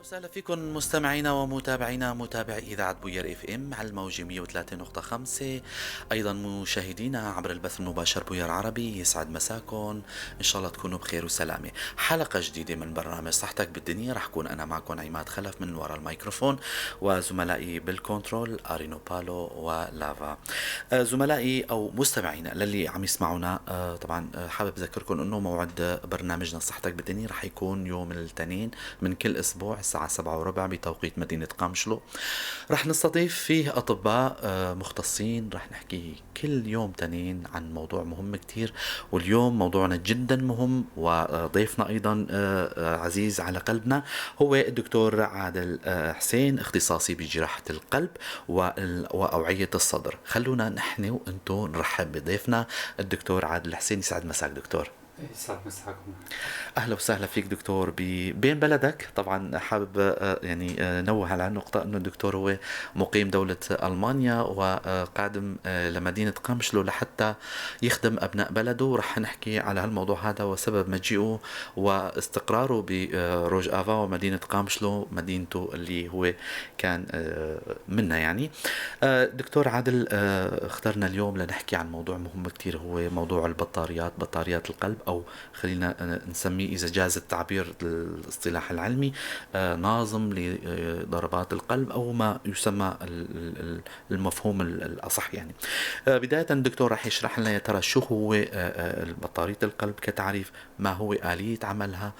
وسهلا فيكم مستمعينا ومتابعينا متابعي إذاعة بوير اف ام على الموجة 103.5، أيضا مشاهدينا عبر البث المباشر بوير عربي. يسعد مساكم، إن شاء الله تكونوا بخير وسلامة. حلقة جديدة من برنامج صحتك بالدنيا، رح كون أنا معكم عماد خلف من وراء الميكروفون وزملائي بال control أرينو بالو ولافا. زملائي أو مستمعينا للي عم يسمعونا، طبعا حابب أذكركم أنه موعد برنامجنا صحتك بالدنيا رح يكون يوم الاثنين من كل أسبوع الساعة 7:15 بتوقيت مدينة قامشلو. رح نستضيف فيه أطباء مختصين، رح نحكي كل يوم تنين عن موضوع مهم كتير، واليوم موضوعنا جدا مهم وضيفنا أيضا عزيز على قلبنا، هو الدكتور عادل حسين، اختصاصي بجراحة القلب وأوعية الصدر. خلونا نحن وانتو نرحب بضيفنا الدكتور عادل حسين. يسعد مساك دكتور. يسعد مساكم. اهلا وسهلا فيك دكتور بين بلدك. طبعا حابب يعني نوه على النقطة انه الدكتور هو مقيم دولة المانيا وقادم لمدينة قامشلو لحتى يخدم ابناء بلده. رح نحكي على هالموضوع هذا وسبب مجيئه واستقراره بروج افا ومدينة قامشلو، مدينته اللي هو كان منها يعني. دكتور عادل، اخترنا اليوم لنحكي عن موضوع مهم كتير، هو موضوع البطاريات، بطاريات القلب، أو خلينا نسميه إذا جاز التعبير الاصطلاح العلمي ناظم لضربات القلب، أو ما يسمى المفهوم الأصح يعني. بداية الدكتور راح يشرح لنا يا ترى شو هو بطارية القلب كتعريف، ما هو آلية عملها،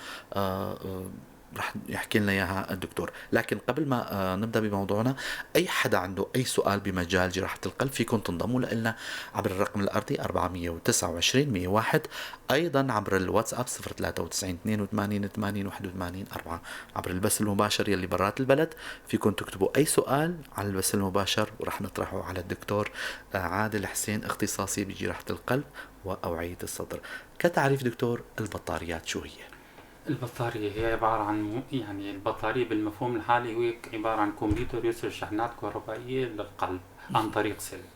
رح يحكي لنا اياها الدكتور. لكن قبل ما نبدا بموضوعنا، اي حدا عنده اي سؤال بمجال جراحه القلب فيكم تنضموا لنا عبر الرقم الارضي 429 101، ايضا عبر الواتساب 093 82 80 81 4، عبر البث المباشر يلي برات البلد فيكم تكتبوا اي سؤال على البث المباشر ورح نطرحه على الدكتور عادل حسين، اختصاصي بجراحه القلب واوعيه الصدر. كتعريف دكتور، البطاريات شو هي؟ البطارية هي عبارة عن يعني البطارية بالمفهوم الحالي هو عبارة عن كمبيوتر يرسل شحنات كهربائية للقلب عن طريق سلك.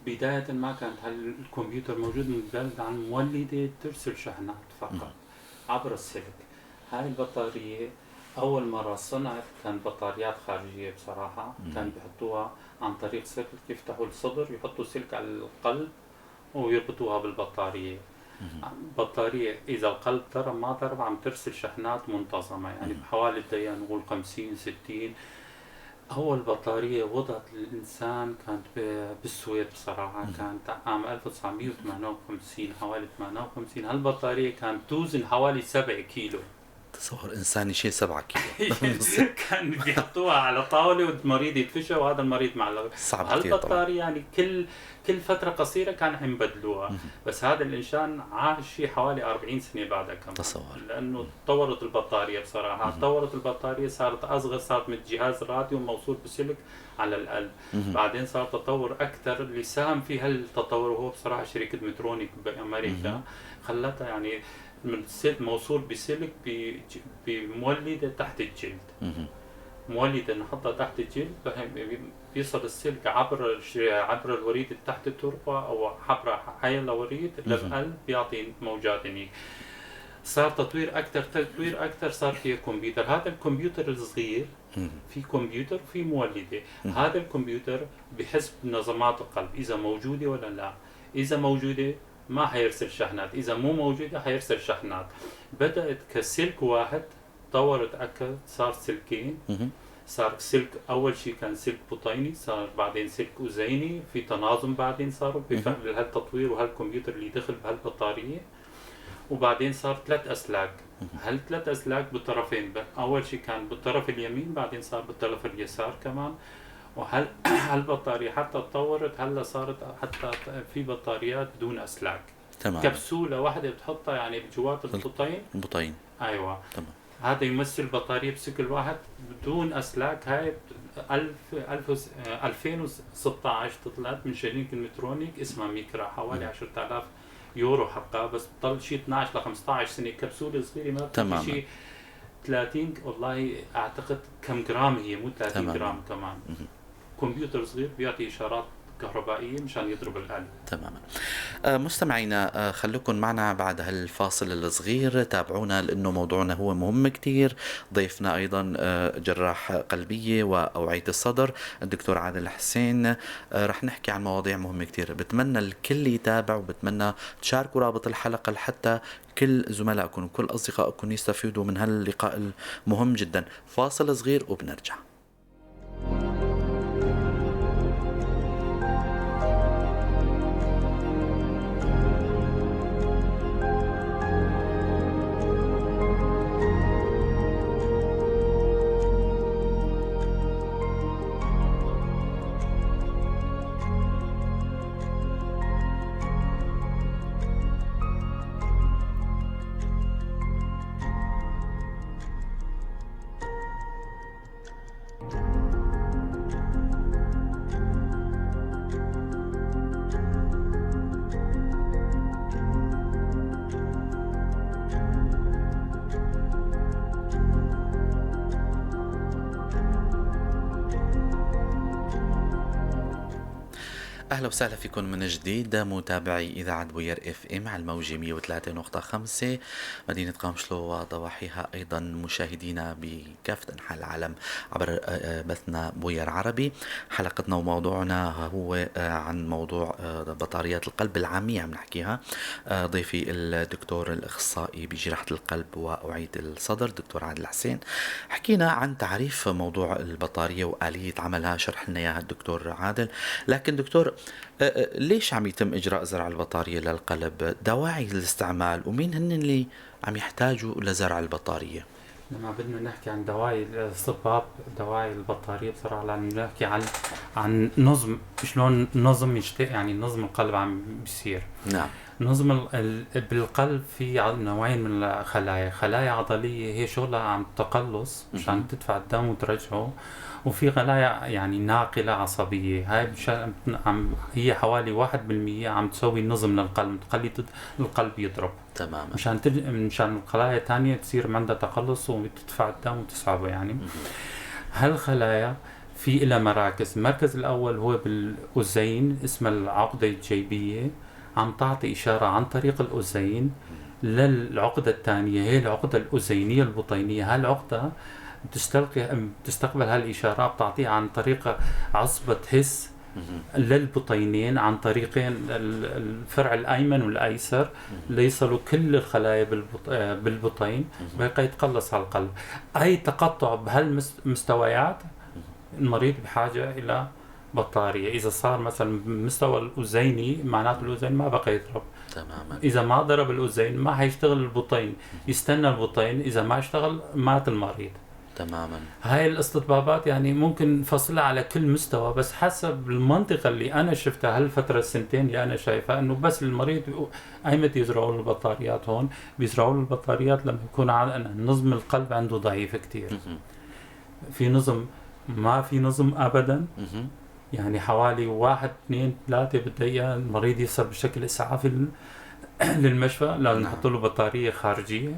بداية ما كانت هالكمبيوتر موجود من بلد عن مولدة ترسل شحنات فقط عبر السلك. هاي البطارية أول مرة صنعت كان بطاريات خارجية بصراحة، كان بيحطوها عن طريق سلك، يفتحوا الصدر يحطوا سلك على القلب ويربطوها بالبطارية. بطارية إذا القلب ضرب ما ضرب عم ترسل شحنات منتظمة، يعني بحوالي الدقيقة نقول 50 60. أول بطارية وضعت للإنسان كانت بالسويد بصراحة، كانت عام 1958، حوالي 58. هالبطارية كانت توزن حوالي 7 كيلو. تصور إنسان يشيل 7 كيلو. كان بيحطوها على طاولة والمريض يدفشها وهذا المريض معلق. صعب كثير طبعا. هالبطارية يعني كل فترة قصيرة كان عم يبدلوها، بس هذا الإنسان عاش شيء حوالي 40 سنة بعدها كمان. تصور. لأنه تطورت البطارية بصراحة، تطورت البطارية صارت أصغر، صارت من جهاز راديو موصول بسلك على القلب. بعدين صار تطور أكثر، اللي ساهم في هالتطور هو بصراحة شركة مترونيك بأمريكا، خلتها يعني من موصول بسلك بمولدة تحت الجلد. مولدة نحطها تحت الجلد، بيصل السلك عبر الوريد تحت التربة أو عبر حي الوريد للقلب، بيعطي موجات هنيك. صار تطوير أكثر، تطوير أكثر، صار فيه كمبيوتر. هذا الكمبيوتر الصغير في كمبيوتر وفي مولدة. هذا الكمبيوتر بحسب نظامات القلب إذا موجودة ولا لا. إذا موجودة ما حيرسل شحنات، إذا مو موجودة حيرسل شحنات. بدأت كسلك واحد، طورت أكثر، صار سلكين. صار سلك، أول شيء كان سلك بطيني، صار بعدين سلك أذيني، في تناظم بعدين صاروا بفعل هالتطوير وهالكمبيوتر اللي دخل بهالبطارية. وبعدين صار 3 أسلاك. هال3 أسلاك بالطرفين، أول شيء كان بالطرف اليمين، بعدين صار بالطرف اليسار كمان. وهل هالبطارية حتى تطورت، هلا صارت حتى في بطاريات بدون أسلاك. تمام. كبسولة واحدة بتحطها يعني بجوات البطين. البطين. أيوة. تمام. هذا يمثل بطارية بشكل واحد بدون أسلاك. هاي 2016 طلعت من شركة مترونيك اسمها ميكرا، حوالي 10,000 يورو حقها، بس بتضل شيء 12 ل 15 سنة. كبسولة صغيرة ما بتجي شيء 30، والله أعتقد كم جرام هي، مو 30 جرام كمان. كمبيوتر صغير بيعطي إشارات كهربائية مشان يضرب القلب. تماما. مستمعينا، خليكم معنا بعد هالفاصل الصغير، تابعونا لأنه موضوعنا هو مهم كتير. ضيفنا أيضا جراح قلبية وأوعية الصدر الدكتور عادل حسين. رح نحكي عن مواضيع مهمة كتير. بتمنى الكل يتابع، وبتمنى تشاركوا رابط الحلقة لحتى كل زملائكم وكل أصدقائكم يستفيدوا من هاللقاء المهم جدا. فاصل صغير وبنرجع. أهلا وسهلا فيكم من جديد متابعي إذاعة بوير FM على الموجة 103.5 مدينة قامشلو وضواحيها، أيضا مشاهدينا بكافة أنحاء العالم عبر بثنا بوير عربي. حلقتنا وموضوعنا هو عن موضوع بطاريات القلب العامية عم نحكيها. ضيفي الدكتور الأخصائي بجراحة القلب وأوعية الصدر دكتور عادل حسين. حكينا عن تعريف موضوع البطارية وآلية عملها، شرح لنا إياها الدكتور عادل. لكن دكتور، ليش عم يتم إجراء زرع البطارية للقلب؟ دواعي الاستعمال، ومين هن اللي عم يحتاجوا لزرع البطارية؟ لما بدنا نحكي عن دواعي الاستطباب، دواعي البطارية، بصراحة لازم نحكي عن نظم، شلون نظم يعني نظم القلب عم بيصير. نعم. نظم بالقلب في نوعين من الخلايا، خلايا عضلية هي شغلها عم تقلص مشان تدفع الدم وترجعه، وفي خلايا يعني ناقلة عصبية، هاي عم هي حوالي 1% عم تسوي نظم للقلب، تخلي القلب يضرب. تماما. مشان الخلايا الثانية تصير عندها تقلص وتدفع الدم وتسحبه يعني. هالخلايا في إلها مراكز، المركز الأول هو بالأذين اسمه العقدة الجيبية، عم تعطي إشارة عن طريق الأذين للعقدة الثانية، هي العقدة الأذينية البطينية. هالعقدة بتستقبل هالإشارة، بتعطيها عن طريق عصبة هس للبطينين عن طريقين الفرع الأيمن والأيسر ليصلوا كل الخلايا بالبطين، بقى يتقلص على القلب. أي تقطع بهالمستويات المريض بحاجة إلى بطارية. إذا صار مثلا مستوى الأذيني معناته الأذين ما بقى يضرب. تماما. إذا ما ضرب الأذين ما حيشتغل البطين، يستنى البطين، إذا ما اشتغل مات المريض. تماما. هاي الاستطبابات يعني ممكن نفصلها على كل مستوى، بس حسب المنطقة اللي أنا شفتها هالفترة السنتين اللي أنا شايفها إنه بس المريض أيمتى يزرعوا البطاريات، هون بيزرعوا البطاريات لما يكون نظم القلب عنده ضعيف كتير. في نظم ما في نظم أبدا، يعني حوالي 1 2 3 بالدقيقة المريض يصل بشكل إسعافي للمشفى، لازم نحط له بطارية خارجية،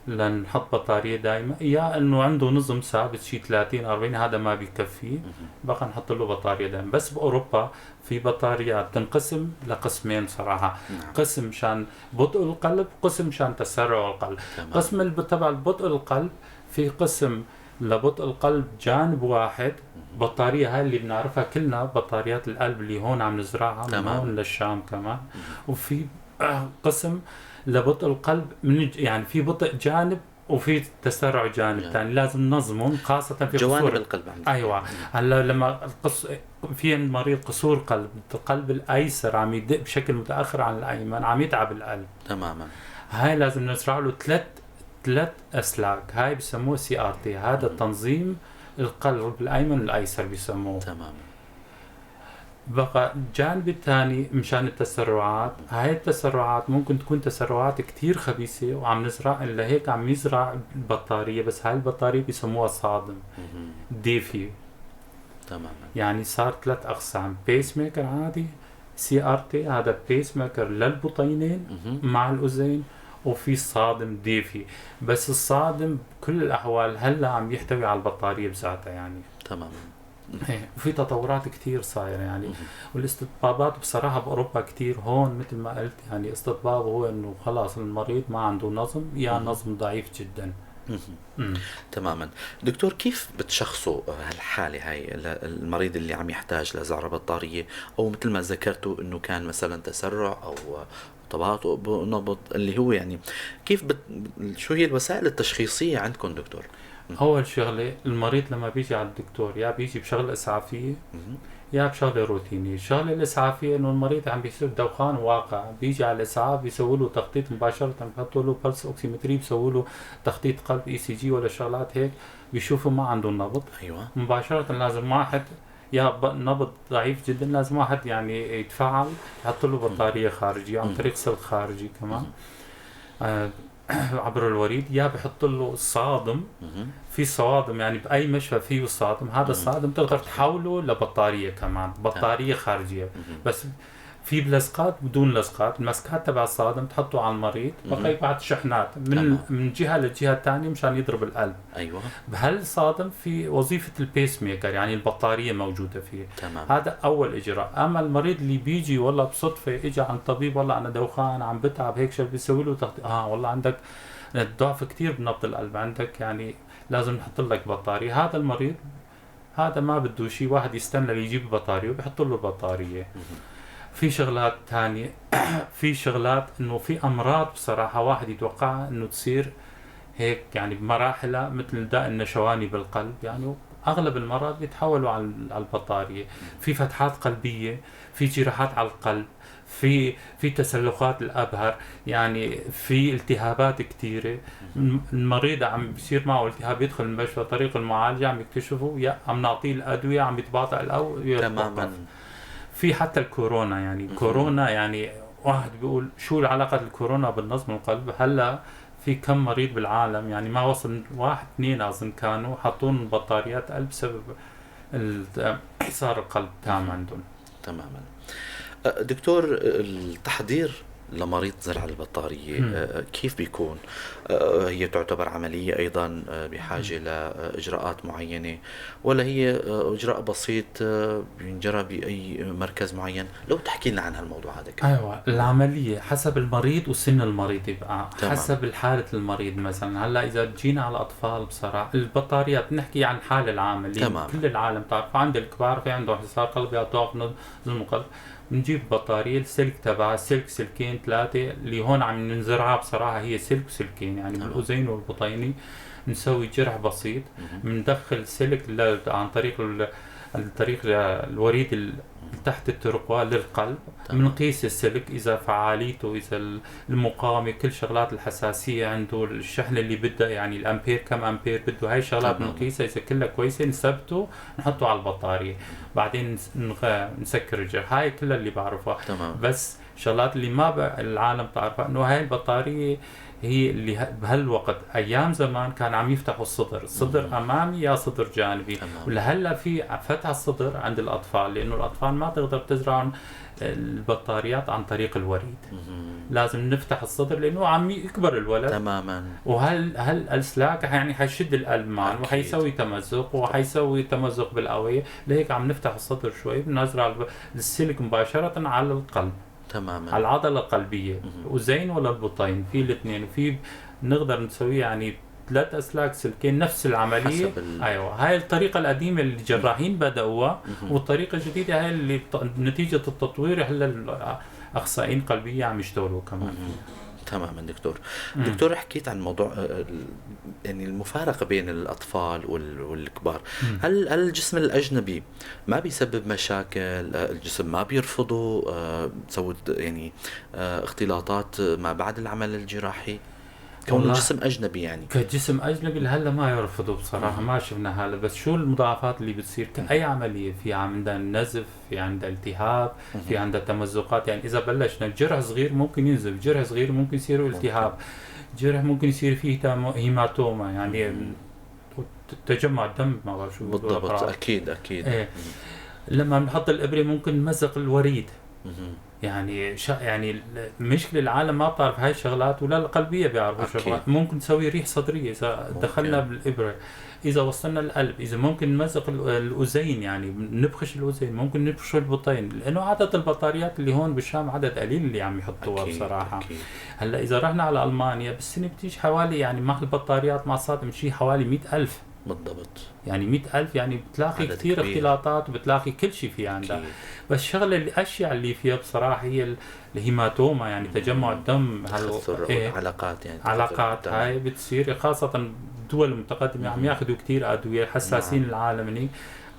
لنحط بطارية دائمة، يا انه عنده نظم ثابت شيء 30 40 هذا ما بيكفيه، بقى نحط له بطارية دائمة. بس بأوروبا في بطاريات تنقسم لقسمين صراحة. نعم. قسم مشان بطء القلب، قسم مشان تسرع القلب. تمام. قسم تبع بطء القلب في قسم لبطء القلب جانب واحد، بطارية هاي اللي بنعرفها كلنا، بطاريات القلب اللي هون عم نزرعها من هون للشام كمان. وفي قسم لبطء القلب من يعني في بطء جانب وفي تسرع جانب ثاني، لازم ننظمهم خاصة في جوانب القلب عندك. ايوه. هلا لما في عند مريض قصور قلب، القلب الايسر عم يدق بشكل متاخر عن الايمن، عم يتعب القلب. تماما. هاي لازم نزرع له ثلاث اسلاك، هاي بسموه CRT، هذا التنظيم القلب الايمن والايسر بسموه. تماما. بقى الجانب الثاني مشان التسرعات، هاي التسرعات ممكن تكون تسرعات كتير خبيثة وعم نزرع لهيك عم يزرع البطارية، بس هاي البطارية بيسموها صادم DV. تماما. يعني صار 3 أقسام، pacemaker عادي، CRT هذا pacemaker للبطينين مع الأذين، وفي صادم DV. بس الصادم بكل الأحوال هلا عم يحتوي على البطارية بذاتها يعني. تماما. إيه، وفي تطورات كثير صايرة يعني. والاستطبابات بصراحة باوروبا كثير، هون مثل ما قلت يعني استطباب هو انه خلاص المريض ما عنده نظم يا نظم ضعيف جدا. تماما. دكتور، كيف بتشخصوا هالحالة هاي، المريض اللي عم يحتاج لزرع بطارية، أو مثل ما ذكرتوا إنه كان مثلا تسرع أو تباطؤ نبض، اللي هو يعني كيف شو هي الوسائل التشخيصية عندكم دكتور؟ أول شغلة المريض لما بيجي على الدكتور يا بيجي بشغلة إسعافية يا بشغلة روتينية. الشغلة الإسعافية إنه المريض عم بيصير دوخان واقع، بيجي على الإسعاف بيسووا له تخطيط مباشرة، بيحطوا له pulse oximetry، بيسووا له تخطيط قلب ECG ولا شغلات هيك، بيشوفوا ما عنده النبض. مباشرة لازم واحد يا نبض ضعيف جدا، لازم واحد يعني يتفاعل، يحط له بطارية خارجية عن طريق سلك خارجي كمان عبر الوريد، يا بحط له صادم. في صوادم يعني باي مشفى فيه صادم، هذا الصادم تقدر تحوله لبطاريه كمان، بطارية خارجية. بس في بلزقات بدون لزقات، المسكات تبع الصادم تحطه على المريض، بقى يبعث شحنات من جهة للجهة الثانية مشان يضرب القلب. بهالصادم في وظيفة ال pacemaker، يعني البطارية موجودة فيه. هذا اول اجراء. اما المريض اللي بيجي والله بصدفه اجى عند طبيب، والله انا دوخان عم بتعب هيك شيء، بيسوي له تخطيط، والله عندك ضعف كثير بنبض القلب، عندك يعني لازم نحط لك بطارية. هذا المريض هذا ما بده شيء، واحد يستنى ليجيب بطارية وبيحط له البطارية. في شغلات ثانية، في شغلات انه في امراض بصراحة واحد يتوقعها انه تصير هيك يعني بمراحلها، مثل داء النشواني بالقلب، يعني اغلب المرض بيتحولوا على البطارية. في فتحات قلبية، في جراحات على القلب، في تسلخات الابهر، يعني في التهابات كثيرة. المريض عم بيصير معه التهاب، يدخل المشفى، طريق المعالجة عم يكتشفوا، يا عم نعطيه الادوية عم يتباطأ او تماما. في حتى الكورونا، يعني كورونا يعني واحد بيقول شو علاقة الكورونا بالنظم القلب؟ هلا في كم مريض بالعالم يعني ما وصل 1 2 اظن كانوا حاطون بطاريات قلب بسبب حصار القلب تام عندهم. تماما. دكتور، التحضير لمريض زرع البطارية كيف بيكون؟ هي تعتبر عملية أيضا بحاجة لإجراءات معينة، ولا هي إجراء بسيط بينجرى بأي مركز معين؟ لو تحكي لنا عن هالموضوع هذا كمان. أيوة، العملية حسب المريض وسن المريض يبقى. حسب حالة المريض. مثلا هلا إذا جينا على الأطفال بصراحة البطاريات، نحكي عن الحالة العامة اللي كل العالم تعرف، عند الكبار في عندهم حصار قلبي أو ضعف نظم القلب، بنجيب بطارية، السلك تبعها سلك سلكين 3 اللي هون عم ننزرعها بصراحة هي سلك وسلكين، يعني بالأذين والبطيني. نسوي جرح بسيط، بندخل سلك عن طريق الوريد تحت الترقوة للقلب. بنقيس السلك إذا فعاليته، إذا المقاومة، كل شغلات الحساسية عنده، الشحن اللي بده يعني الأمبير كم أمبير بده، هاي الشغلات بنقيسها. إذا كلها كويسة نثبته، نحطه على البطارية، بعدين نسكر الجرح. هاي كلها اللي بعرفها. بس شغلات اللي ما العالم تعرفها إنه هاي البطارية هي اللي بهالوقت ايام زمان كان عم يفتحوا الصدر، صدر امامي يا صدر جانبي. ولهلا في فتح الصدر عند الاطفال، لانه الاطفال ما تقدر تزرع البطاريات عن طريق الوريد. لازم نفتح الصدر لانه عم يكبر الولد. تماما. وهل الاسلاك يعني حيشد القلب معه وحيسوي تمزق، وحيسوي تمزق بالاوعيه، لهيك عم نفتح الصدر شوي، بنزرع السلك مباشرة على القلب. تماما. على العضلة القلبية، وزين ولا البطين، في الاثنين، وفي نقدر نسوي يعني 3 أسلاك سلكين نفس العملية. أيوة، هاي الطريقة القديمة اللي الجراحين بدأوها، والطريقة الجديدة هاي اللي نتيجة التطوير هلا الأخصائيين القلبية عم يشتغلوا كمان. تماما دكتور. دكتور، حكيت عن موضوع يعني المفارقة بين الأطفال والكبار. هل الجسم الأجنبي ما بيسبب مشاكل؟ الجسم ما بيرفضه؟ بتسوي يعني اختلاطات ما بعد العمل الجراحي؟ كونه جسم أجنبي يعني. كجسم أجنبي لهلا ما يرفضه بصراحة، ما شفنا هلا. بس شو المضاعفات اللي بتصير كأي عملية؟ في عندها نزف، في عندها التهاب، في عندها تمزقات. يعني إذا بلشنا جرح صغير ممكن ينزف، جرح صغير ممكن يصير التهاب، جرح ممكن يصير فيه hematoma، يعني تجمع الدم، ما بعرف شو بالضبط. أكيد أكيد. إيه. لما بنحط الإبرة ممكن نمزق الوريد. يعني يعني المشكلة العالم ما بتعرف هاي الشغلات ولا القلبية بيعرفوا شغلات. ممكن تسوي ريح صدريه اذا دخلنا بالابره، اذا وصلنا القلب، اذا ممكن نمزق الاذين، يعني نبخش الاذين، ممكن نبخش البطين، لانه عدد البطاريات اللي هون بالشام عدد قليل اللي عم يحطوها. بصراحة أكيد. هلا اذا رحنا على المانيا بالسنة بتيجي حوالي يعني مع البطاريات مع الصادم شيء حوالي 100,000 بالضبط. يعني 100,000 يعني بتلاقي كثير اختلاطات وبتلاقي كل شيء في عندها. بس الشغلة الاشياء اللي فيها بصراحة هي ال hematoma، يعني تجمع الدم، إيه؟ علاقات يعني علاقات هاي بتصير خاصة الدول المتقدمة عم ياخذوا كثير ادوية حساسين. العالم هنيك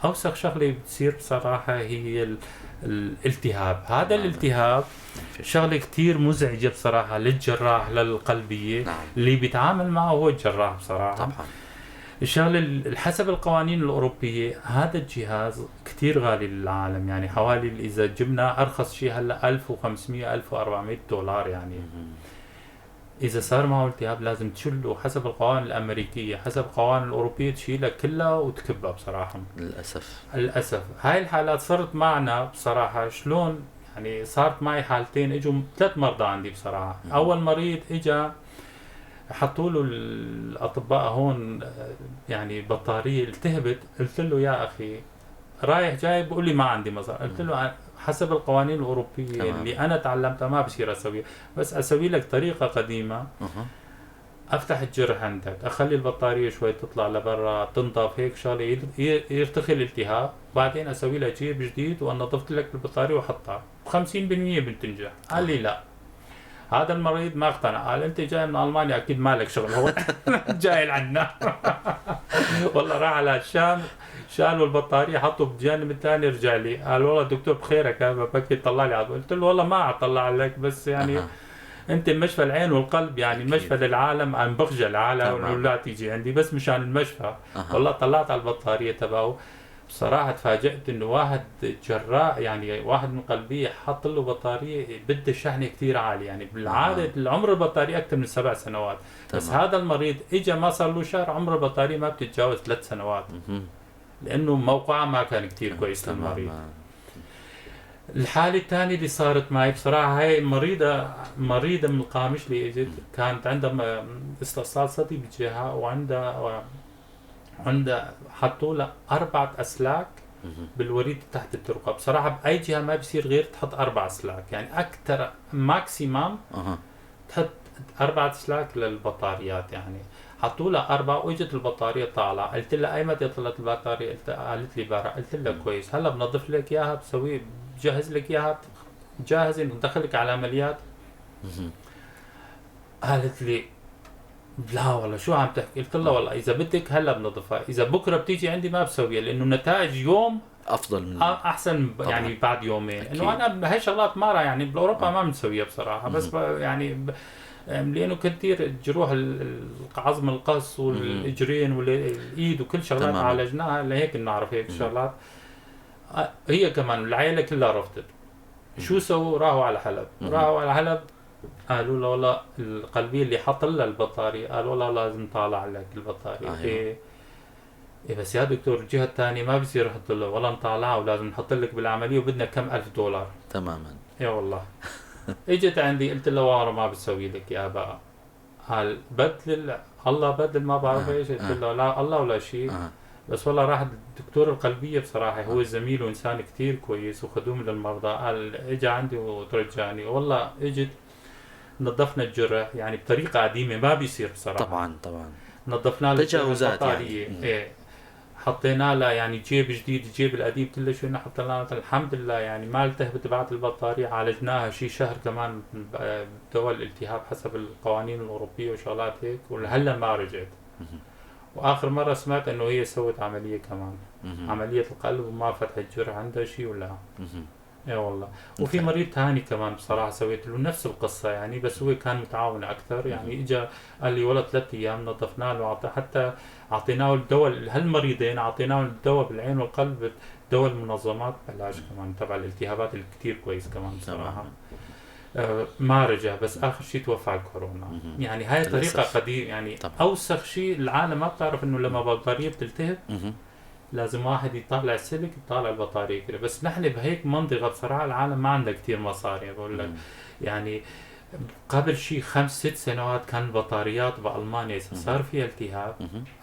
اوسخ شغله بتصير بصراحة هي الالتهاب. هذا الالتهاب شغله كثير مزعجة بصراحة للجراح للقلبيه. اللي بيتعامل معه هو الجراح بصراحة. طبعا الشغلة حسب القوانين الاوروبية هذا الجهاز كثير غالي للعالم، يعني حوالي اذا جبنا ارخص شيء هلا 1500 1400 دولار يعني. اذا صار معه التهاب لازم تشله حسب القوانين الامريكية، حسب القوانين الاوروبية تشيلها كلها وتكبها بصراحة. للاسف للاسف هاي الحالات صارت معنا بصراحة. شلون يعني صارت معي حالتين، اجوا 3 مرضى عندي بصراحة. اول مريض اجى حطوا له الاطباء هون يعني بطارية التهبت. قلت له يا اخي رايح جاي بقول لي ما عندي مصاري. قلت له حسب القوانين الاوروبية اللي انا تعلمتها ما بصير اسويها، بس اسوي لك طريقه قديمة. افتح الجرح عندك، اخلي البطارية شوي تطلع لبرا، تنضف هيك شغله، يرتخي الالتهاب، بعدين اسوي لها جيب جديد ونظفت لك البطارية وحطها 50% بتنجح. قال لي لا. هذا المريض ما اقتنع، قال انت جاي من المانيا اكيد مالك شغل هون جاي لعنا. والله راح على الشام، شالوا البطارية حطوا بالجانب الثاني، رجع لي قال والله دكتور بخيرك بكي طلع لي. قلت له والله ما اطلع لك، بس يعني انت مشفى العين والقلب، يعني مشفى للعالم، عم بخجل العالم لا تيجي عندي بس مشان المشفى. والله طلعت على البطارية تبعه بصراحة تفاجأت انه واحد جراء، يعني واحد من قلبية حط له بطارية بده شحنة كثير عالية، يعني بالعادة العمر البطارية أكثر من 7 سنوات. بس هذا المريض اجى ما صار له شهر، عمر البطارية ما بتتجاوز 3 سنوات. لأنه موقعها ما كان كثير كويس للمريض. الحالة الثانية اللي صارت معي بصراحة، هاي مريضة من القامشلي اجت، كانت عندها استئصال ثدي بجهة، وعندها حطوا لها 4 أسلاك بالوريد تحت الترقة. بصراحة بأي جهة ما بصير غير تحط 4 أسلاك، يعني أكثر maximum تحط 4 أسلاك للبطاريات. يعني حطوا لها 4 واجت البطارية طالعة. قلت لها أي متى طلعت البطارية؟ قالت لي برا. قلت لها كويس، هلا بنظف لك إياها، بسوي بجهز لك إياها، جاهزة ندخلك على عمليات. قالت لي لا والله شو عم تحكي؟ قلت لها والله اذا بدك هلا بنظفها، اذا بكره بتيجي عندي ما بسويها، لانه النتائج يوم افضل من احسن طبعاً. يعني بعد يومين. انه انا هاي شغلات ما يعني باوروبا ما بنسويها بصراحة، بس يعني لانه كثير جروح عظم القص والاجرين والايد وكل شغلات عالجناها، لهيك بنعرف هيك شغلات. هي كمان العائلة كلها رفضت. شو سووا؟ راحوا على حلب. راحوا على حلب قالوا له والله القلبية اللي حط لها البطارية، قالوا والله لازم طالع لك البطارية. إيه بس يا دكتور الجهة الثانية ما بصير احط له، والله نطالعها ولازم نحط لك بالعملية وبدنا كم ألف دولار. تماما. يا والله. اجت عندي قلت له والله ما بسوي لك يا بقى. قال بدل الله بدل ما بعرف ايش. قلت له لا الله ولا شيء. بس والله راح الدكتور القلبية بصراحة هو زميل وإنسان كثير كويس وخدوم للمرضى، قال اجى عندي وترجعني. والله اجت نظفنا الجرح يعني بطريقة قديمة ما بيصير بصراحة. طبعا طبعا نظفنا له تجاوزات يعني. إيه حطينا لها يعني جيب جديد، الجيب القديم كله شو حطينا لها، الحمد لله يعني ما التهبت بعد البطارية. عالجناها شي شهر كمان بدواء الالتهاب حسب القوانين الأوروبية وشغلات هيك، وهلا ما رجعت. وآخر مرة سمعت إنه هي سوت عملية كمان، عملية القلب، وما فتحت جرح عندها شيء ولا. اي والله. وفي مريض ثاني كمان بصراحة سويت له نفس القصة يعني، بس هو كان متعاون اكثر يعني. اجى قال لي والله 3 ايام نظفنا له، حتى اعطيناه الدواء، هالمريضين اعطيناه الدواء بالعين والقلب، دواء المنظمات بلاش كمان تبع الالتهابات اللي كثير كويس كمان بصراحة. ما رجع، بس اخر شيء توفى على الكورونا. يعني هاي طريقه قديمة يعني. طبعا. اوسخ شيء العالم ما بتعرف انه لما بطارية بتلتهب لازم واحد يطالع السلك، يطالع البطارية كده. بس نحن بهيك منطقة بصراحة العالم ما عندها كتير مصاري. بقول لك يعني قبل شي 5-6 سنوات كان البطاريات بألمانيا إذا صار فيها التهاب،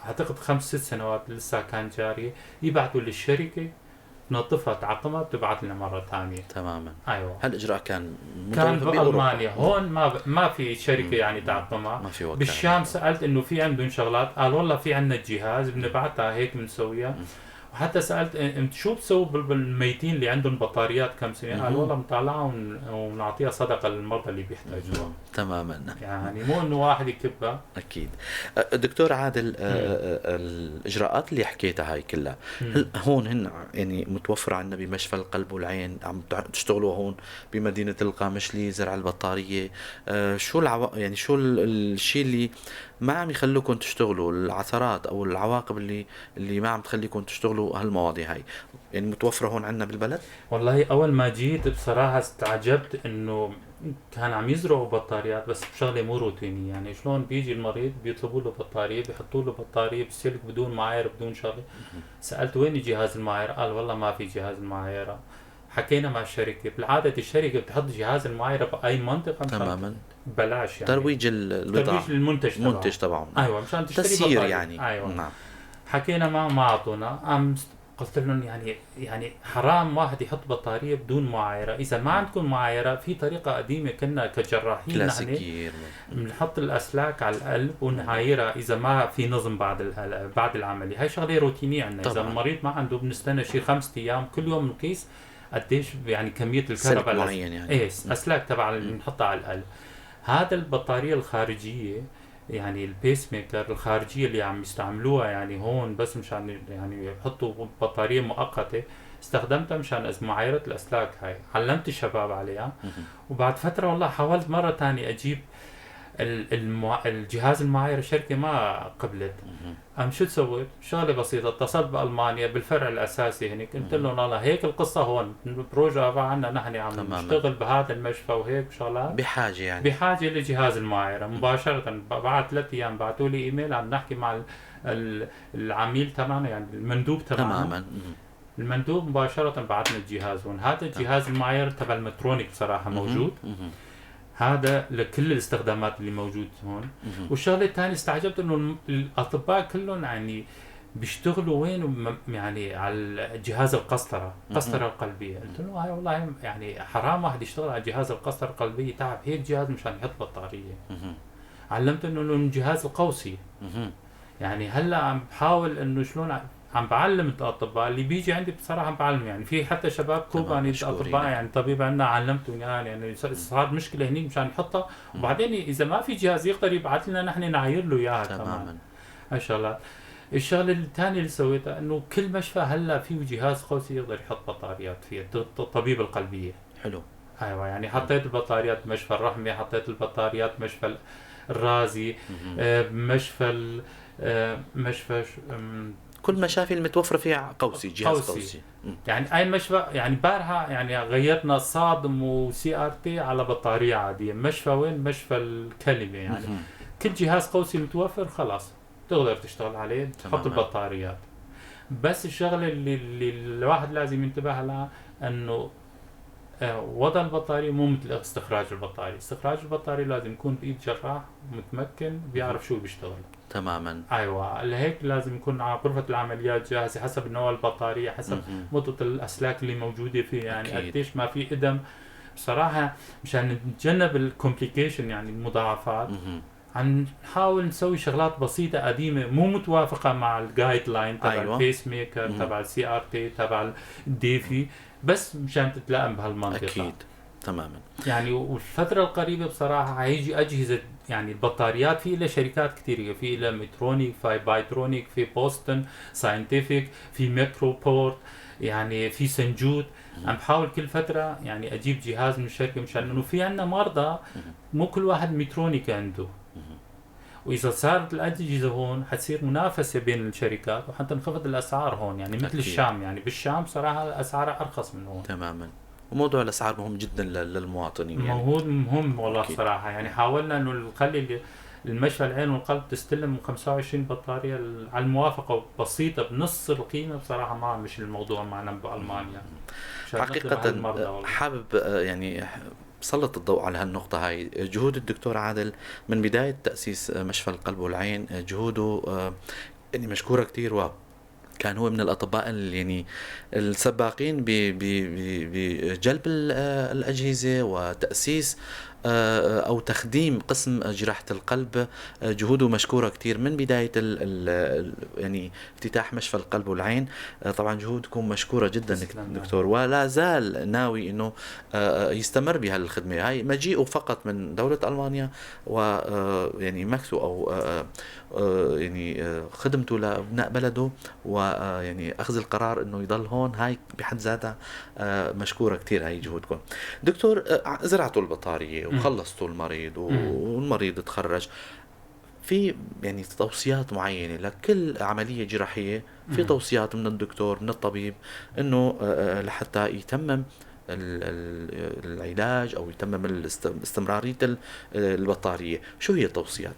أعتقد 5-6 سنوات لسه كان جاري، يبعثوا للشركة تنظفها تعقمها بتبعث لنا مرة ثانية. تماما. أيوة. هالإجراء كان بألمانيا، هون ما في شركة يعني تعقمها. ما في وكالة. بالشام سألت إنه في عندهم شغلات، قال والله في عندنا الجهاز بنبعتها هيك بنسويها. وحتى سألت انت شو بتسووا بالميتين اللي عندهم بطاريات كم سنة؟ قال والله بنطلعها ونعطيها صدقة للمرضى اللي بيحتاجوها. تماما. يعني مو انه واحد يكبها. اكيد. دكتور عادل، الاجراءات اللي حكيتها هاي كلها هون هن يعني متوفرة عندنا بمشفى القلب والعين، عم تشتغلوا هون بمدينة القامشلي زرع البطارية، شو يعني شو الشيء اللي ما عم يخلوكم تشتغلوا، العثرات او العواقب اللي ما عم تخليكم تشتغلوا هالمواضيع هاي، يعني متوفرة هون عندنا بالبلد؟ والله اول ما جيت بصراحة استعجبت انه كان عم يزرعوا بطاريات بس بشغلة مو روتينية. يعني شلون بيجي المريض بيطلبوا له بطارية، بيحطوا له بطارية بسلك بدون معايرة بدون شغلة. سألت وين جهاز المعايرة؟ قال والله ما في جهاز المعايرة. حكينا مع الشركة، بالعادة الشركة بتحط جهاز المعايرة بأي منطقة تماما ببلاش، يعني ترويج البضاعة، ترويج المنتج تبعهم. ايوه، مشان تشتري تسيير يعني. ايوه نعم. حكينا معه ما اعطونا. قلت لهم يعني حرام واحد يحط بطارية بدون معايرة، إذا ما عندكم معايرة في طريقة قديمة كنا كجراحين كلاسيكية بنحط الأسلاك على القلب ونعايرها إذا ما في نظم بعد العملية. هاي شغلة روتينية عندنا. إذا المريض ما عنده بنستنى شي 5 أيام، كل يوم نقيس قديش يعني كمية الكهرباء معين يعني. إيه أسلاك تبع اللي بنحطها على القلب. هذا البطارية الخارجية يعني ال pacemaker الخارجية اللي عم يستعملوها يعني هون بس مشان يعني يحطوا بطارية مؤقتة، استخدمتها مشان معايرة الأسلاك هاي، علمت الشباب عليها. وبعد فترة والله حاولت مرة تانية أجيب الجهاز المعايرة، الشركة ما قبلت. قام شو سويت؟ شغلة بسيطة، اتصلت بألمانيا بالفرع الأساسي هنيك، قلت لهم والله هيك القصة هون بروجافا عنا نحن عم نشتغل بهذا المشفى وهيك شغلات، بحاجة يعني بحاجة لجهاز المعايرة مباشرة. بعد 3 أيام بعثوا لي إيميل عم نحكي مع العميل تبعنا يعني المندوب تبعنا. تماما. المندوب مباشرة بعثنا الجهاز هون. هذا الجهاز المعايرة تبع المترونيك بصراحة موجود. هذا لكل الاستخدامات اللي موجود هون. والشغله الثانية استعجبت انه الاطباء كلهم يعني بيشتغلوا وين يعني على جهاز القسطرة، القسطرة القلبية. قلت له هاي والله يعني حرام واحد يشتغل على جهاز القسطرة القلبية، تعب هيك جهاز مشان يحط بطارية. علمت انه الجهاز القوسي. يعني هلا عم بحاول انه شلون عم بعلم الاطباء اللي بيجي عندي بصراحة عم بعلم. يعني في حتى شباب كوباني اطباء يعني طبيب عندنا علمته يعني صار مشكلة هنيك مشان يحطها، وبعدين اذا ما في جهاز يقدر يبعث لنا نحن نعاير له اياها. تماما. هالشغلات. الشغلة الثانية اللي سويتها انه كل مشفى هلا فيه جهاز قوسي يقدر يحط بطاريات فيه الطبيب القلبية. حلو. ايوه، يعني حطيت البطاريات بمشفى الرحمة، حطيت البطاريات بمشفى الرازي، مشفى مشفى كل مشافي المتوفرة فيها قوسي، جهاز قوسي. يعني اي مشفى يعني بارها يعني غيرنا صادم و CRT على بطارية عادية. مشفى وين؟ مشفى الكلمة يعني. كل جهاز قوسي متوفر خلاص تقدر تشتغل عليه، تحط البطاريات. بس الشغلة اللي الواحد لازم ينتبه لها انه وضع البطارية مو مثل استخراج البطارية. استخراج البطارية لازم يكون بإيد جراح متمكن بيعرف شو بيشتغل. تماما. ايوه، لهيك لازم يكون على غرفة العمليات جاهزة حسب نوع البطارية، حسب مدة الأسلاك اللي موجودة فيه، يعني قديش ما في قدم. بصراحة مشان نتجنب ال complication يعني المضاعفات، عم نحاول نسوي شغلات بسيطة قديمة مو متوافقة مع ال guideline تبع ال pacemaker، تبع ال CRT، تبع ال DV، بس مشان تتلائم بهالمنطقة. أكيد. تماما. يعني والفترة القريبة بصراحة هيجي أجهزة يعني البطاريات في لها شركات كثيرة، في لها مترونيك، في بايترونيك، في بوستن ساينتفك، في ميكروبورت، يعني في سنجود. عم بحاول كل فترة يعني أجيب جهاز من الشركة مشان إنه في عندنا مرضى مو كل واحد مترونيك عنده. وإذا صارت الأجهزة هون حتصير منافسة بين الشركات وحتنخفض الأسعار هون، يعني مثل أكيد. الشام، يعني بالشام صراحة الأسعار أرخص من هون. تماما. وموضوع الأسعار مهم جدا للمواطنين يعني. مهم والله. أكيد. صراحة يعني حاولنا إنه نخلي المشفى العين والقلب تستلم 25 بطارية على الموافقة بسيطة بنص القيمة بصراحة، ما مش الموضوع معنا بالمانيا حقيقة. حابب يعني سلط الضوء على هالنقطة هاي، جهود الدكتور عادل من بداية تأسيس مشفى القلب والعين، جهوده يعني مشكورة كتير، وكان هو من الأطباء يعني السباقين بجلب الأجهزة وتأسيس أو تخديم قسم جراحة القلب. جهوده مشكورة كتير من بداية ال يعني افتتاح مشفى القلب والعين. طبعا جهودكم مشكورة جدا دكتور، ولا زال ناوي أنه يستمر بهالخدمة هاي. مجيئه فقط من دولة ألمانيا ويعني مكثه أو يعني خدمته لأبناء بلده، ويعني أخذ القرار أنه يضل هون، هاي بحد ذاتها مشكورة كتير هاي جهودكم. دكتور، زرعتوا البطارية وخلصتوا المريض والمريض تخرج، في يعني توصيات معينة لكل عملية جراحية، في توصيات من الدكتور من الطبيب انه لحتى يتمم العلاج او يتمم استمرارية البطارية، شو هي التوصيات؟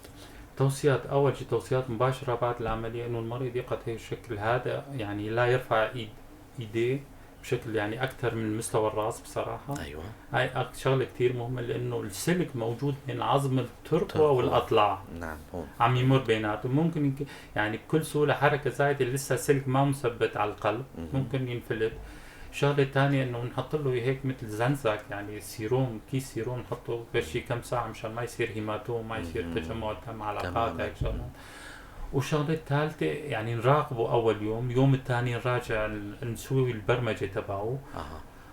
توصيات، اول شيء توصيات مباشرة بعد العملية انه المريض يقعد هيك الشكل هذا، يعني لا يرفع ايديه بشكل يعني اكثر من مستوى الراس بصراحة. ايوه، هاي شغله كثير مهمة، لانه السلك موجود بين عظم الترقوه والاضلاع. نعم، هون عم يمر بيناتهم، ممكن يعني بكل سهولة حركة زايدة لسه السلك ما مثبت على القلب ممكن ينفلت. شغله ثانية انه نحط له هيك مثل زنزك، يعني سيروم، كيس سيروم نحطه بس شي كم ساعة مشان ما يصير hematoma، ما يصير تجمع دم علاقات هيك شغلات. والشغله الثالثة يعني نراقبه اول يوم، يوم الثاني نراجع نسوي البرمجة تبعه.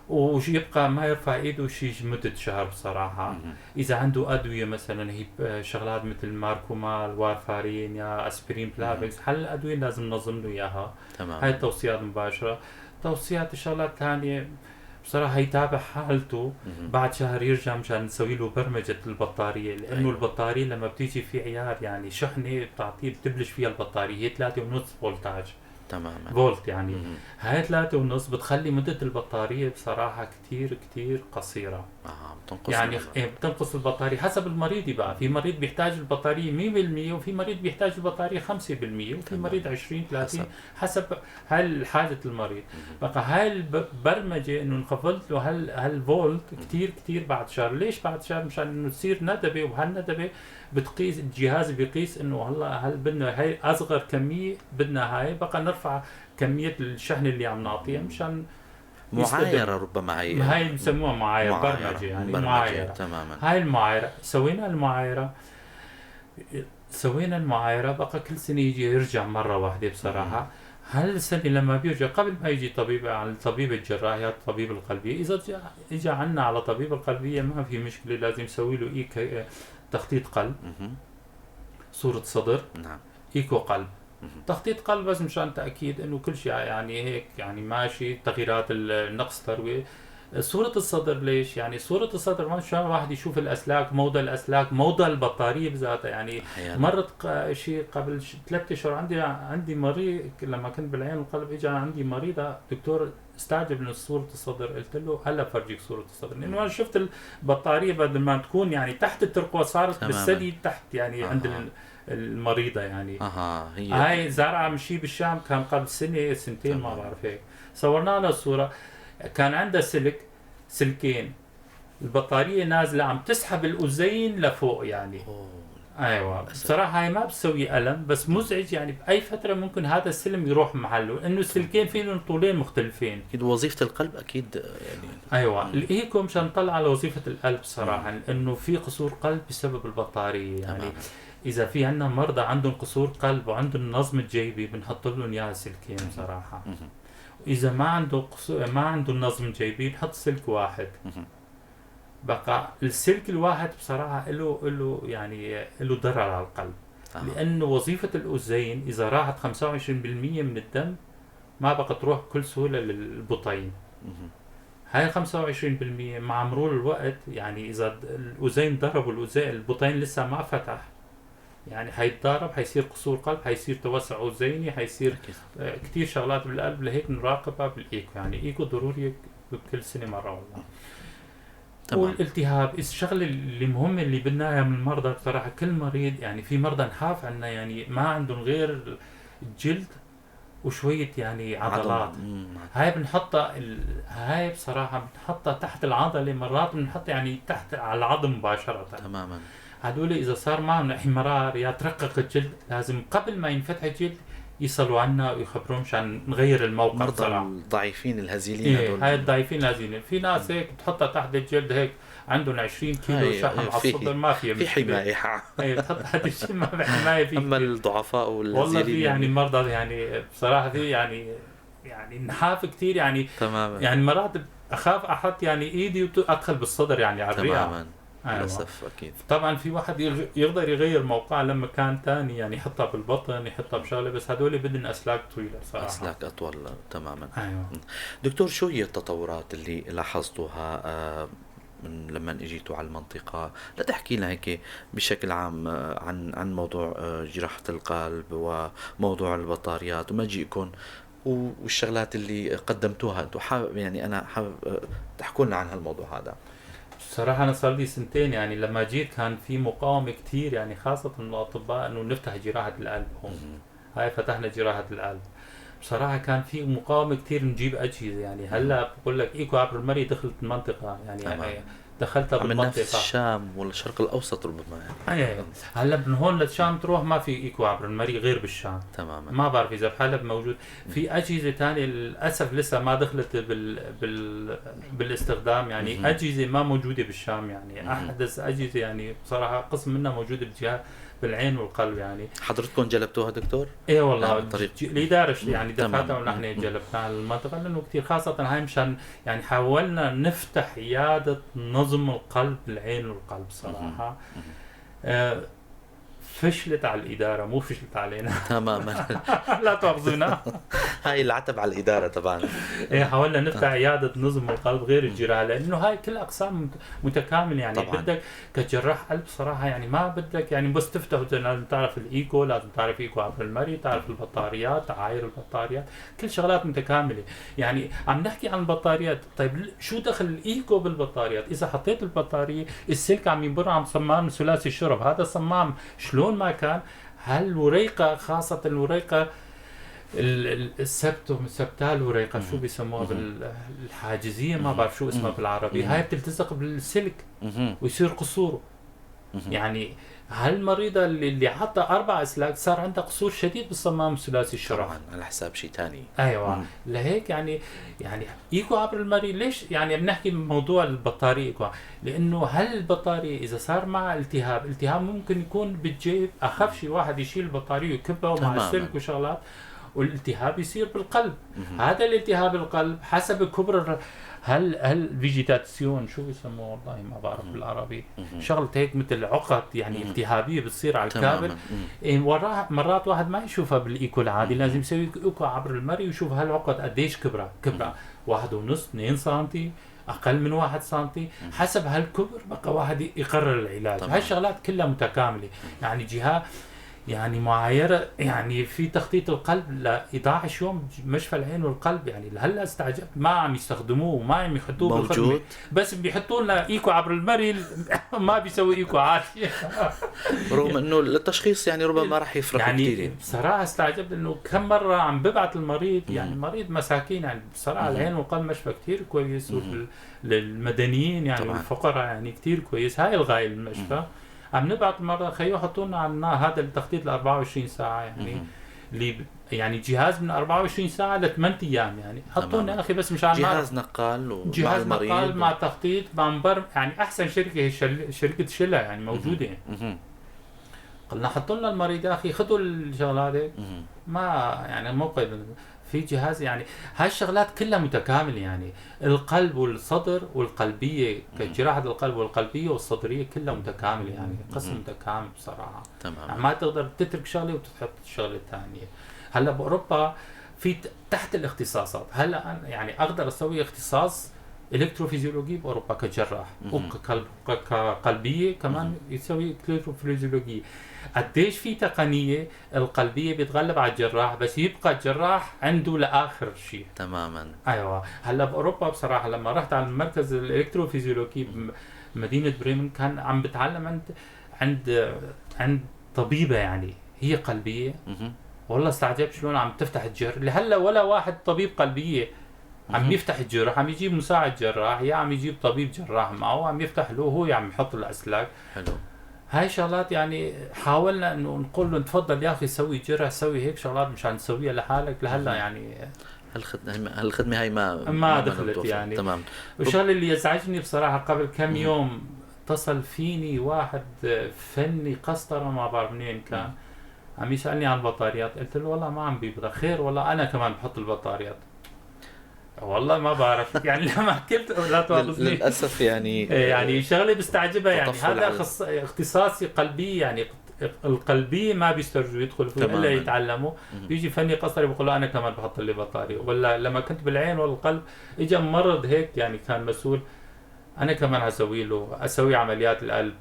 ويبقى ما يرفع ايده شيء مده شهر بصراحة. اذا عنده ادوية مثلا هي شغلات مثل ماركومال، وارفارين، يا اسبرين، بلافكس، هالادويه لازم ننظم له اياها. تمام، هاي التوصيات المباشرة. توصيات الشغلات الثانية بصراحة يتابع حالته بعد شهر يرجع مشان نسوي له برمجة البطارية، لأنه أيوة. البطارية لما بتيجي في عيار يعني شحنة بتعطيه بتبلش فيها البطارية هي 3.5 voltage. تماما، فولت يعني. هاي 3.5 بتخلي مدة البطارية بصراحة كتير كتير قصيرة. بتنقص يعني بتنقص البطارية حسب المريض بقى، في مريض بيحتاج البطارية 100%، وفي مريض بيحتاج البطارية 5%، وفي مريض 20 30 حسب هل حاجة المريض. بقى هاي البرمجة انه انخفضت له هالفولت كتير كتير بعد شهر. ليش بعد شهر؟ مشان انه تصير ندبة، وهالندبة بتقيس الجهاز بيقيس انه هلا هل بدنا هاي اصغر كمية بدنا هاي، بقى نرفع كمية الشحن اللي عم نعطيها مشان معايرة. ربما هاي بسموها معايرة، برمجة يعني معايرة. تماما، هاي المعايرة سوينا المعايرة، سوينا المعايرة بقى كل سنة يجي يرجع مرة واحدة بصراحة. هالسنة لما بيرجع قبل ما يجي طبيب على الطبيب الجراحي على الطبيب القلبي، إذا اجى عنا على طبيب القلبية ما في مشكلة، لازم يسوي له تخطيط قلب، صورة صدر، نعم، إيكو قلب. تخطيط قلب بس مشان تأكيد إنه كل شيء يعني هيك يعني ماشي، تغييرات النقص تروي. صورة الصدر ليش؟ يعني صورة الصدر مشان الواحد يشوف الأسلاك، موضع الأسلاك، موضع البطارية بذاتها. يعني مرت شيء قبل 3 أشهر عندي مريض لما كنت بالعين والقلب، اجى عندي مريضة دكتور استعجب من صورة الصدر، قلت له هلا فرجيك صورة الصدر، لأنه أنا شفت البطارية بدل ما تكون يعني تحت الترقوة صارت بالثدي تحت يعني عند المريضة يعني. هي هاي زرعة مشي بالشام كان قبل سنة سنتين ما بعرف هيك، صورنا لها الصورة، كان عندها سلك سلكين، البطارية نازلة عم تسحب الأذين لفوق يعني. ايوه بصراحة هاي ما بتسوي ألم بس مزعج، يعني بأي فترة ممكن هذا السلم يروح محله، إنه السلكين فيهم طولين مختلفين. أكيد وظيفة القلب أكيد يعني. ايوه الإيكو مشان نطلع على وظيفة القلب صراحة، إنه في قصور قلب بسبب البطارية يعني. تمام. إذا في عندنا مرضى عندهم قصور قلب وعندهم نظم جيبي بنحط لهم إياها سلكين بصراحة. إذا ما عنده ما عنده نظم جيبي بنحط سلك واحد. بقى السلك الواحد بصراحة له يعني له ضرر على القلب. لأنه وظيفة الأذين إذا راحت 25% من الدم ما بقى تروح بكل سهولة للبطين. هاي 25% مع مرور الوقت، يعني إذا الأذين ضربوا الأذين البطين لسه ما فتح، يعني حيتضارب، حيصير قصور قلب، حيصير توسع أذيني، حيصير كثير شغلات بالقلب. لهيك نراقبها بالإيكو، يعني إيكو ضروري كل سنة مرة والله. تمام. والالتهاب الشغلة اللي مهمة اللي بدنا اياها من المرضى بصراحة، كل مريض يعني في مرضى نحاف عندنا يعني ما عندهم غير الجلد وشوية يعني عضلات. هاي بنحطها هاي بصراحة بنحطها تحت العضلة، مرات بنحطها يعني تحت على العظم مباشرة. تماما. هدول إذا صار معهم احمرار يا ترقق الجلد، لازم قبل ما ينفتح الجلد يصلوا عنا ويخبرون مشان نغير الموقع. مرضى الضعيفين الهزيلين. إيه، هدول هاي الضعيفين الهزيلين، في ناس هيك بتحطها تحت الجلد هيك عندهم 20 كيلو شحم على الصدر، ما فيها في حماية. ايه بتحط تحت الجلد ما في حماية فيه. اما الضعفاء والهزيلين والله في يعني مرضى يعني بصراحة في يعني نحاف كثير يعني. تماما. يعني مرات اخاف احط يعني ايدي وادخل بالصدر يعني على الرئة. تماما. أيوة. للأسف أكيد. طبعا في واحد يقدر يغير موقعه لما كان ثاني، يعني يحطها بالبطن، يحطها بشغله، بس هدول بدهم اسلاك طويلة صراحة. اسلاك اطول. تماما. أيوة. دكتور، شو هي التطورات اللي لاحظتوها من لما اجيتوا على المنطقة؟ لا تحكي لنا هيك بشكل عام عن موضوع جراحه القلب وموضوع البطاريات ومجيئكم والشغلات اللي قدمتوها انتم. حابب يعني انا حابب تحكوا لنا عن هالموضوع هذا. بصراحة أنا صار لي سنتين يعني لما جيت كان في مقاومة كتير يعني خاصة من الأطباء إنه نفتح جراحة القلب هون. هاي فتحنا جراحة القلب، بصراحة كان في مقاومة كتير نجيب أجهزة يعني. هلا بقول لك إيكو عبر المري دخلت المنطقة يعني. تمام. دخلتها بالمنطقة نفس الشام والشرق الأوسط ربما يعني. ايه هلا من هون للشام تروح ما في إيكو عبر المري غير بالشام. تماما. ما بعرف إذا بحلب موجود. في أجهزة ثانية للأسف لسه ما دخلت بالاستخدام يعني. أجهزة ما موجودة بالشام يعني. أحدث أجهزة يعني بصراحة قسم منها موجودة بالجهة بالعين والقلب يعني. حضرتكم جلبتوها دكتور؟ ايه والله الإدارة يعني دفعتها ونحن جلبناها للمنطقة لأنه كثير خاصة هاي مشان يعني حاولنا نفتح عيادة نظم القلب العين والقلب صراحة. فشلت على الإدارة مو فشلت علينا. تماما. لا تأخذونا. هاي العتب على الإدارة طبعا. ايه حاولنا نفتح عيادة نظم القلب غير الجراحة لأنه هاي كل أقسام متكاملة يعني. طبعاً. بدك كجراح قلب صراحة يعني ما بدك يعني بس تفتح، لازم تعرف الإيكو، لازم تعرف إيكو عبر المري، تعرف البطاريات، تعاير البطاريات، كل شغلات متكاملة يعني. عم نحكي عن البطاريات، طيب شو دخل الإيكو بالبطاريات؟ إذا حطيت البطارية السلك عم يمر عم صمام ثلاثي الشرب، هذا الصمام شلون ما كان هالوريقة، خاصة الوريقة ال septum septal الوريقة شو بيسموها بالحاجزية ما بعرف شو اسمها بالعربي، هاي بتلتصق بالسلك ويصير قصوره. يعني هالمريضة اللي حطها 4 أسلاك صار عندها قصور شديد بالصمام الثلاثي الشرف. طبعا على حساب شيء ثاني. ايوه. لهيك يعني ايكو عبر المري ليش يعني بنحكي موضوع البطارية ايكو، لانه هالبطاريه اذا صار مع التهاب ممكن يكون بالجيب، اخف شيء واحد يشيل البطارية ويكبها مع السلك وشغلات، والالتهاب يصير بالقلب. هذا الالتهاب القلب حسب كبر هل végétation شو بيسموه والله ما بعرف بالعربي، شغلة هيك مثل عقد يعني التهابيه بتصير على الكابل. إيه وراها مرات واحد ما يشوفها بالايكو العادي، لازم يسوي ايكو عبر المري ويشوف هالعقد قديش كبرها 1.5 2 سنتي، اقل من 1 سنتي، حسب هالكبر بقى واحد يقرر العلاج. هاي الشغلات كلها متكاملة يعني جهة يعني معايرة يعني في تخطيط القلب ل 11 يوم مشفى العين والقلب يعني. هلا استعجبت ما عم يستخدموه وما عم يحطوه بالخدمة، موجود بس بيحطوا لنا ايكو عبر المري ما بيسوي ايكو عادي. رغم انه التشخيص يعني ربما راح يفرق يعني كثير. بصراحة استعجبت انه كم مرة عم ببعث المريض يعني المريض مساكين يعني بصراحة. العين والقلب مشفى كثير كويس للمدنيين يعني والفقراء يعني كثير كويس، هاي الغاية المشفى. عم نبعث مرة خيو حطوا لنا عنا هذا التخطيط ل 24 ساعة يعني اللي يعني جهاز من 24 ساعة ل 8 أيام يعني حطوا لنا أخي بس مشان جهاز نقال جهاز نقال مع تخطيط مع مبرم يعني. أحسن شركة هي شركة شلا يعني موجودة. قلنا حطوا لنا المريض يا أخي خذوا الشغلات ما يعني موقع في جهاز يعني. هاي الشغلات كلها متكاملة يعني القلب والصدر والقلبية، جراحة القلب والقلبية والصدرية كلها متكاملة يعني قسم متكامل بصراحة. تمام. يعني ما تقدر تترك شغلة وتحط شغلة ثانية. هلا بأوروبا في تحت الاختصاصات، هلا يعني أقدر أسوي اختصاص électrophysiologie باوروبا كجراح، وكقلبيه كمان يسوي électrophysiologie. قديش في تقنية القلبية بيتغلب على الجراح، بس يبقى الجراح عنده لاخر شيء. تماما. ايوه، هلا باوروبا بصراحة لما رحت على المركز ال électrophysiologie بمدينة بريمن، كان عم بتعلم عند طبيبه يعني هي قلبية. والله استعجبت شلون عم تفتح الجرح. لهلا ولا واحد طبيب قلبية عم يفتح الجرح، عم يجيب مساعد جراح يا عم يجيب طبيب جراح معه، عم يفتح له هو عم يحط الاسلاك. حلو. هاي شغلات يعني حاولنا انه نقول له تفضل يا اخي سوي جرح، سوي هيك شغلات مشان تسويها لحالك. لهلا يعني هالخدمه هاي ما دخلت يعني. تمام. والشغله اللي يزعجني بصراحة، قبل كم يوم اتصل فيني واحد فني قسطره ما بعرف منين كان، عم يسالني عن البطاريات. قلت له والله ما عم بيبدا خير، والله انا كمان بحط البطاريات، والله ما بعرف يعني لما كنت لا تواخذني للاسف يعني يعني شغله بستعجبها يعني. هذا اختصاصي قلبي يعني، القلبية ما بيسترجوا يدخلوا فيه الا يتعلموا. بيجي فني قصري بيقول له انا كمان بحط لي بطارية. ولا لما كنت بالعين والقلب اجى ممرض هيك يعني كان مسؤول، انا كمان اسوي له اسوي عمليات القلب،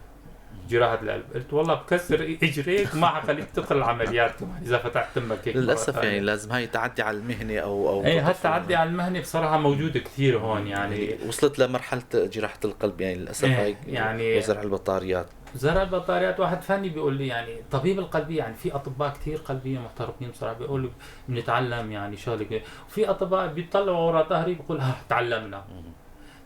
جراحة القلب. قلت والله بكسر اجريك ما حخليك تدخل العمليات كمان اذا فتحت تمك هيك. للاسف يعني لازم هاي تعدي على المهنة او ايه، هالتعدي على المهنة بصراحة موجود كثير هون يعني. وصلت لمرحلة جراحه القلب يعني للاسف. إيه هاي يعني وزرع البطاريات. زرع البطاريات واحد فني بيقول لي يعني طبيب القلبية، يعني في اطباء كثير قلبية محترمين بصراحة بيقولوا بنتعلم يعني شغله، وفي اطباء بيطلعوا ورا ظهري بيقول ها تعلمنا.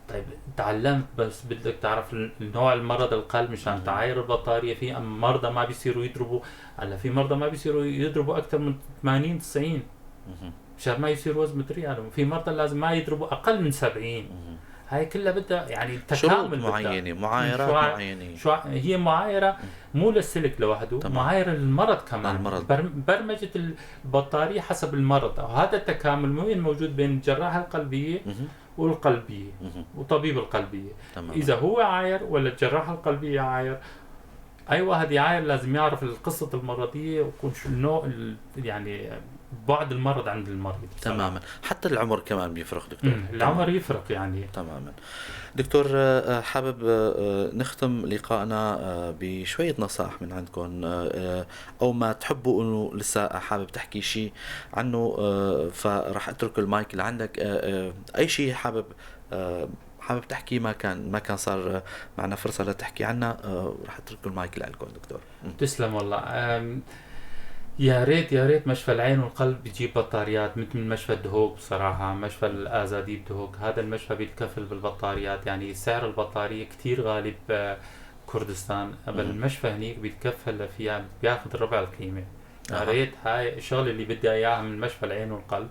طيب تعلمت، بس بدك تعرف نوع المرض القلب مشان تعاير البطارية. في مرضى ما بيصيروا يضربوا، هلا في مرضى ما بيصيروا يضربوا اكثر من 80 90 مشان ما يصير وزن متري. في مرضى لازم ما يضربوا اقل من 70. هاي كلها بدها يعني تكامل معينة، معايرات معينة. شو هي معايره؟ مو للسلك لوحده، معايره للمرض كمان. المرض. برمجة البطارية حسب المرض. وهذا التكامل وين موجود؟ بين الجراحة القلبية والقلبيه وطبيب القلبية. تمام. اذا هو عاير ولا الجراح القلبية عاير، اي واحد يعاير لازم يعرف القصة المرضية ويكون شو النوع يعني بعد المرض عند المريض. تماما. حتى العمر كمان بيفرق دكتور. العمر يفرق يعني. تماما. دكتور، حابب نختم لقائنا بشوية نصائح من عندكم، أو ما تحبوا أنه لسه حابب تحكي شيء عنه، فراح أترك المايك لعندك. أي شيء حابب تحكي ما كان صار معنا فرصة لتحكي عنه، راح أترك المايك لكم دكتور. تسلم والله. يا ريت يا ريت مشفى العين والقلب بيجيب بطاريات مثل مشفى الدهوك. بصراحة مشفى الآزادي بدهوك، هذا المشفى بيتكفل بالبطاريات، يعني سعر البطارية كتير غالي بكردستان، بل المشفى هنيك بيتكفل فيها، بياخذ ربع القيمة. يا ريت هاي الشغلة اللي بدي اياها من مشفى العين والقلب.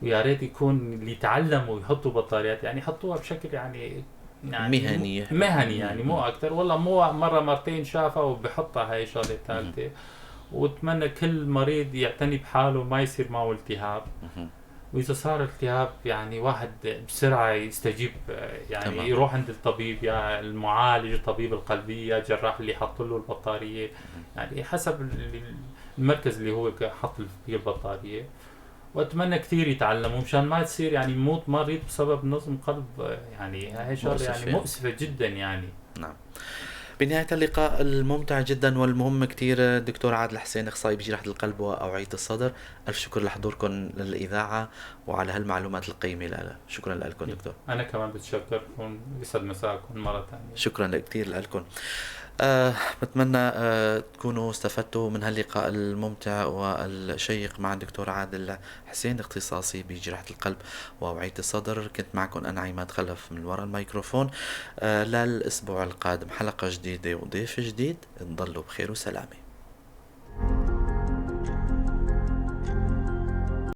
ويا ريت يكون اللي يتعلموا يحطوا بطاريات، يعني يحطوها بشكل يعني مهني يعني مو أكثر. والله مو مرة مرتين شافها وبحطها، هاي شغلة ثالثة. واتمنى كل مريض يعتني بحاله ما يصير معه التهاب، واذا صار التهاب يعني واحد بسرعة يستجيب، يعني تمام. يروح عند الطبيب، يا المعالج الطبيب القلبية، يا الجراح اللي حط له البطارية، يعني حسب المركز اللي هو حط فيه البطارية. واتمنى كثير يتعلموا مشان ما تصير يعني موت مريض بسبب نظم قلب، يعني هاي شغله يعني مؤسفة جدا يعني. نعم. بنهاية اللقاء الممتع جدا والمهم كتير، دكتور عادل حسين اخصائي بجراحة القلب وأوعية الصدر، ألف شكر لحضوركم للإذاعة وعلى هالمعلومات القيمة. لها شكرا لكم دكتور. أنا كمان بتشكركم، يسعد مساكم مرة ثانية. شكرا كتير لكم. بتمنى تكونوا استفدتوا من هاللقاء الممتع والشيق مع الدكتور عادل حسين اختصاصي بجراحة القلب وأوعية الصدر. كنت معكم أنا عماد خلف من وراء الميكروفون. للأسبوع القادم حلقة جديدة وضيف جديد. تضلوا بخير وسلامة.